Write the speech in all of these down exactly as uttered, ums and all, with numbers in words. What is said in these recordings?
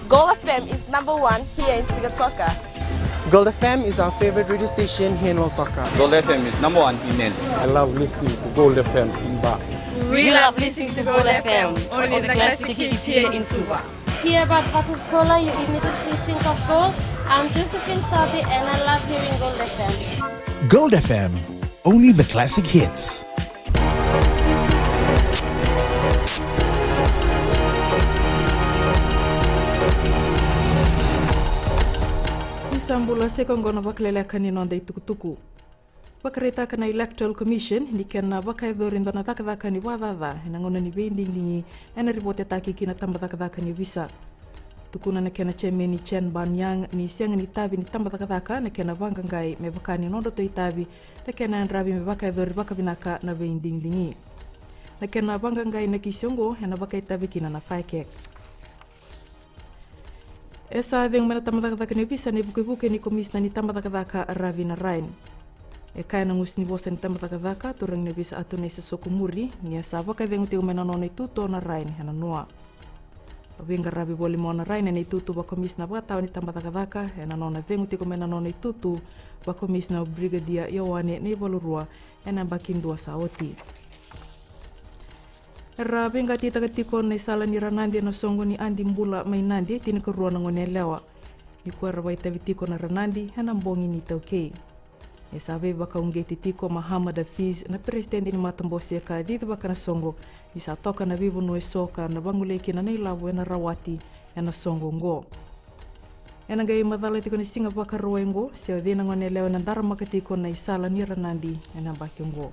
Gold F M is number one here in Sigatoka. Gold F M is our favorite radio station here in Lautoka. Gold F M is number one in Nadi. I love listening to Gold F M in Ba. We love listening to Gold F M, only the classic hits here in Suva. Hear about Vatukoula, you immediately think of gold. I'm Josephine Sabi and I love hearing Gold F M. Gold F M, only the classic hits. Ni sa bula, sa i koya oqo na vakaleleka ni noda itukutuku. Vakaraitaka na Electoral Commission ni kena vakayacori e dua na cakacaka ni vakacaca ena gauna ni veidigidigi ena ripotetaki ki na tabacakacaka ni ovisa. Tukuna na kena chairman ni Chen Ban Yang ni sega ni tavi ni tabacakacaka na kena vaqaqai me vaka ni nodratou itavi na kena yadravi me vakayacori vakavinaka na veidigidigi. Na kena vaqaqai na kisi oqo ena vakaitavi kina na FICAC. E sa cegu mai na tabacakacaka ni ovisa na ivukevuke ni komisina ni tabacakacaka Ravi Narain. E kaya na gusu ni vosa ni tabacakacaka, turaga ni ovisa Atonai Sosoko Muri, ni a sa vakacegu tiko mai na nona itutu o Narain ena nua. A veiqaravi voli mai o Narain ena itutu vakomisina vakatawa ni tabacakacaka ena nona cegu tiko mai na nona itutu vakomisina o Brigadier Ioane Naivalurua ena yabaki dua sa oti. Era veiqatitaka tiko na isala ni Ranadi ena soqo ni Adi Bula mai Nadi e tinikarua na gone yalewa. Nikua era vakaitavi tiko na Ranadi ena bogi ni iTaukei. E sa veivakauqeti tiko o Mahamad Hafiz, na peresitedi ni matabose ka cicivaka na soqo, ni sa toka na veivanua eso ka na vagolei kina na ilavo ena rawati ena soqo oqo. Ena qai macala tiko na siga Vakarauwai oqo se o cei na gone yalewa ena daramaka tiko na isala ni Ranadi ena yabaki oqo.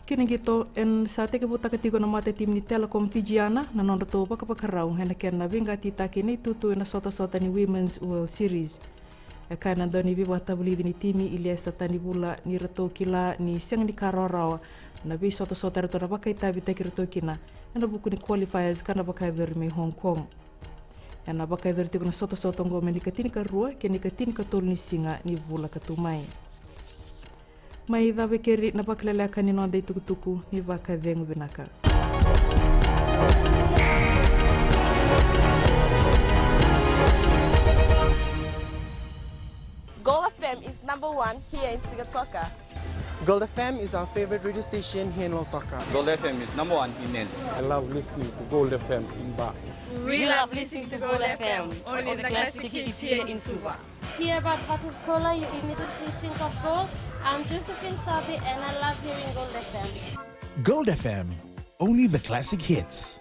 Kina qito, ena sa tekivutaka tiko na matatimi ni Telecom Fijiana na nodratou vakavakarau ena kena veiqatitaki na itutu ena sotasota ni Women's World Series. E kaya na dau ni veivakatavulici ni timi, Iliesa Tanivula, ni ratou kila ni sega ni ka rawarawa na veisotasota eratou na vakaitavitaki iratou kina ena vuku ni qualifiers ka na vakayacori mai Hong Kong. Ena vakayacori tiko na sotasota oqo mai na ikatinikarua kei na ikatinikatolu ni siga ni vula ka tu mai. Mai cava e keri na vakaleleka ni noda itukutuku, ni vakacegu vinaka. Gold F M is number one here in Sigatoka. Gold F M is our favorite radio station here in Lautoka. Gold F M is number one in Nadi. I love listening to Gold F M in Ba. We love listening to Gold F M, only the classic hits here in Suva. Hear about Vatukoula, you immediately think of gold. I'm Josephine Sabi and I love hearing Gold F M. Gold F M, only the classic hits.